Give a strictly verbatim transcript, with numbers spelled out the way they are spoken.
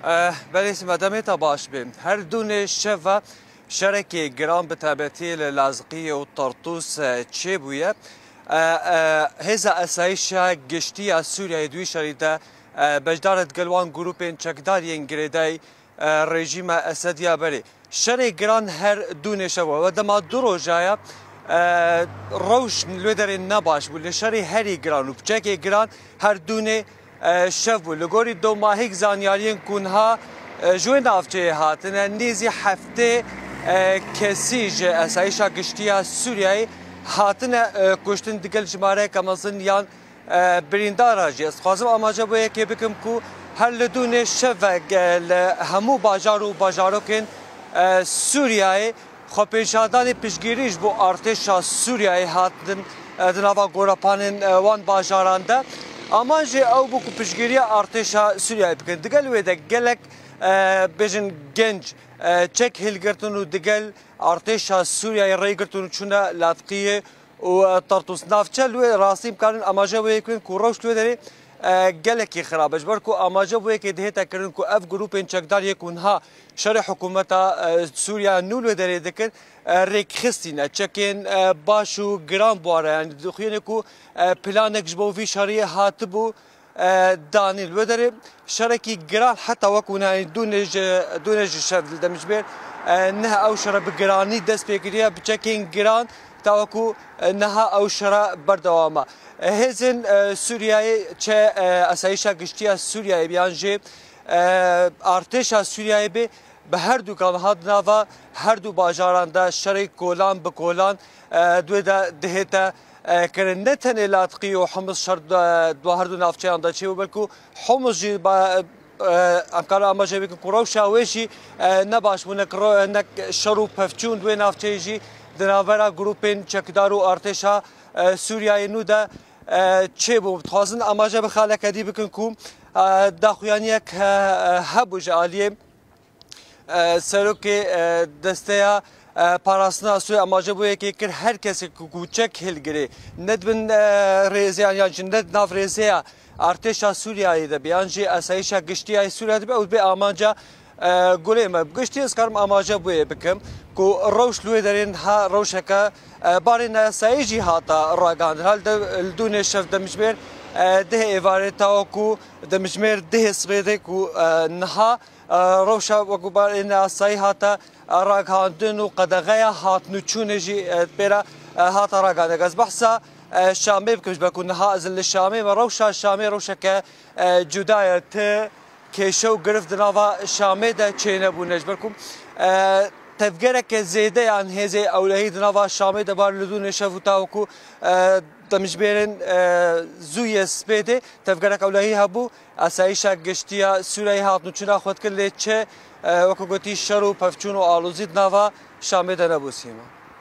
Eh, belê sima demê te baş be. Her dûnê şeva şerekê giran bi taybetî li Lazqiyê û Tartûs, eh, çêbûye. Eh, eh, Hêza Esayîşa Giştî ya Sûriyeyê di wî şerî de, eh, beşdar e digel wan grûpên çekdar yên girêdayî, eh, rejîma Esediya berê. Şerê giran her dûnê şeva we dema du roja ye, eh, rewş li wê derê ne baş bû. Li şerê herî giran û piçekê giran her dûnê e, şev bû. Li gorî domahîk zanyariyên ku niha, e, ji wê navçeyê hatine, nêzî heftê, e, kesî ji Esayîşa Giştî ya Sûriyeyê hatine, e, kuştin, digel jimareyeke mezin yan, e, birîndara jî. Ez dixwazim amaje bo yekê bikim ku her li dûnê şevek, e, li hemû bajar û bajarokên, e, Sûriyeyê xwepêşandanê piştgirî ji bo artêşa Sûriyeyê hatin, e, di nava gorepanên, e, wan bajaran de. Aman jî ew bû ku piştgiriya artêşa Sûriyeyê bikin. Digel wê de gelek, e, bêjin genc, e, çek hilgirtin û digel artêşa Sûriyeyê rê girtin û çûne Latqiyê û, e, Tartûs. Navçe li wê rastî em karin amaje wê yek bin ku rewş li wê derê, e, gelekî xirab e. Ji ber ku amaje wê yekê dihête kirin ku ev grûpên çekdar yê ku niha şerê hikûmeta, e, Sûriya nû li wê derê dikin, e, rêkxistî ne. Çekên, e, baş û giran bi wan re, yanî dixuyêne ku, e, planek ji bo vî şerî hatibû, e, danîn. Li wê derê şerekî giran heta wek wina, yanî dûnê ji, dûnê ji şev li demjimêr, e, niha ew şere bi giranî dest pê kiriye, bi çekên giran ta wekû, e, niha ew şere berdewam e. E, hêzên, e, Sûriyeyê çe, e, Esayîşa Giştî ya Sûriyeyê bi yan jî, e, artêşa Sûriyeyê bê, bi her du kan hat nava her du bajaran de şerê kolan bi kolan, e, di wê de dihête, e, kirin. Ne tenê Latqî û Humus şer, e, di her du navçeyan de çêbû, belkû Humus jî ba, e, em karin amaje bikin ku rewşa wê jî, e, ne baş bû, nek ro-, nek şer û pevçûn di wê navçeyê jî di navbera grûpên çekdar û artêşa, e, Sûriyeyê nû de, e, çêbû. Dixwazin amaje bi xaleke dî bikin ku, e, daxuyaniyek, e, e, hebû ji aliyê, e, serokê, e, desteya, e, parastina Sûriyê amaje bo yekê kir, her kesê ku, ku çek hilgirê, ne di bin, e, rêzeyan yan jî ne di nav rêzeya artêşa Sûriyeyê de be, yan jî Esayîşa Giştî ya Sûriyeyê de be, ew bê amanca, e, gulê me. Bi giştî ez karim amaje bo yê bikim ku rewş li wê derê niha rewşeke, e, barê neyasayî jî hata ragihandin. Hal de li dûnê şev demjimêr, e, dihê êvarê ta wekû demjimêr dihê sibê de ku, e, niha, e, rewşa wekû barê neyasayî hate, e, ragihandin û qedexeya hatnûçûnê jî, e, pê re, e, hate ragihandin. Ez behsa, e, Şamê bikim, ji ber ku niha ez li Şamê me. Rewşa Şamê rewşeke, e, cuda ye. Ti kêşe û girift di nava Şamê de çênebûne, ji ber ku, e, tevgereke zêde yan hêzê ewlehî di nava Şamê de bar li dûnê şev û ta wekû, e, demjimêrên, e, zû yê sibê de tevgerek ewlehî hebû. Esayîşa giştî ya Sûriyeyê hatnûçûna xwe dikir, lê çi, e, wekî gotî şer û pevçûn û alozî di nava Şamê de nebû, Sîma.